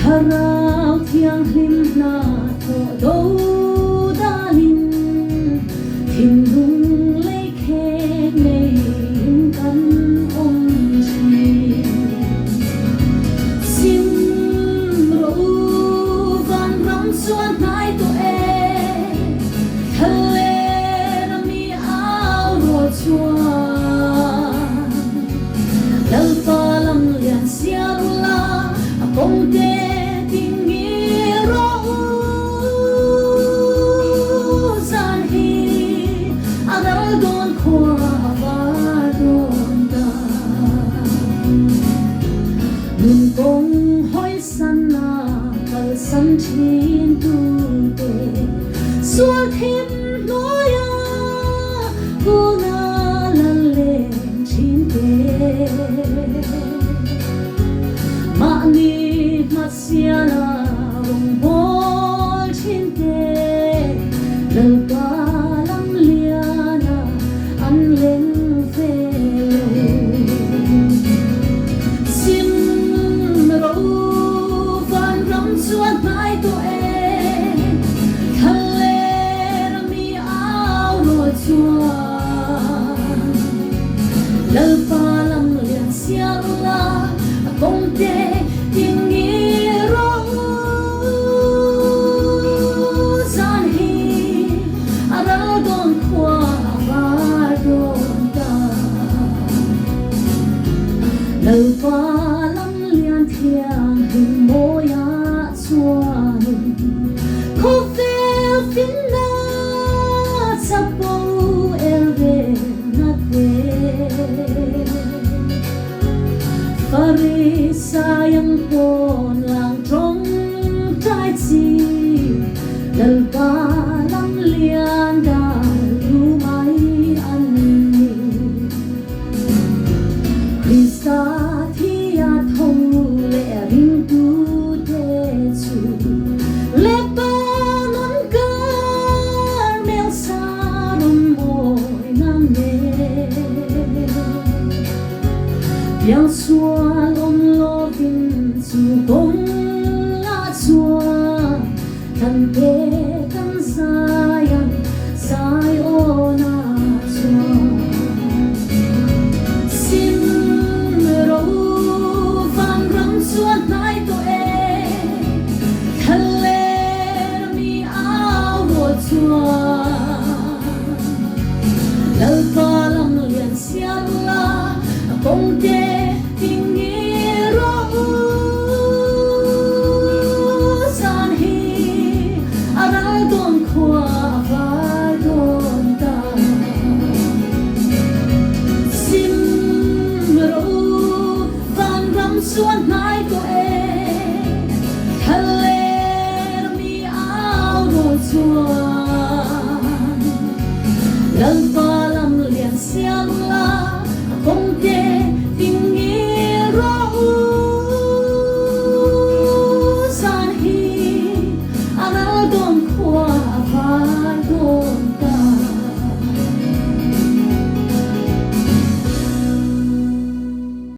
Thlarau Thianghlim hna thawh do dalin thinlung lei kheng neiin kan awm thin. Sim rawh u, vanram chuan hnai tawh e, Thlalera mi au rual chuan Lalpa lam lian sial ula, a kawng te ting ngil rawh u. Zan hi a ral dawn khua a var dawn ta. Nun kawng hawisan a kalsan thin tute sual thim hnuaia kuna la len thin te. Mahni hmasiala rawngbâwl thin te, Lalpa lam liana an leng ve lo. Sim ro vanram chuan hnai tawh e, Thlalera mi au rual chuan Lalpa lam lian sial ula, a kawng te ting ngil rawh u. Zan hi a ral dawn khua a var dawn ta. Lalpa lam lian thianghlim mawi ah chuanin khawvel finna chapo el ve na te. Farisai ang pawn lang tawngtai chi Lalpa lam lian dal lu mai an ni. Krista thia tho leh ringtute chu Lebanon Carmel saron mawi nan nen. Piangsual awm lovin chu kawng ah chuan kan ke kan zai ang Zion ah chuan. Sim ro vanram chuan hnai tawh e, Thlaler mi au rual chuan Lalpa lam lian sial ula, a kawng te ting ngil rawh u. Zan hi a ral dawn khua a var dawn ta. Sim rawh u, vanram chuan hnai tawh e.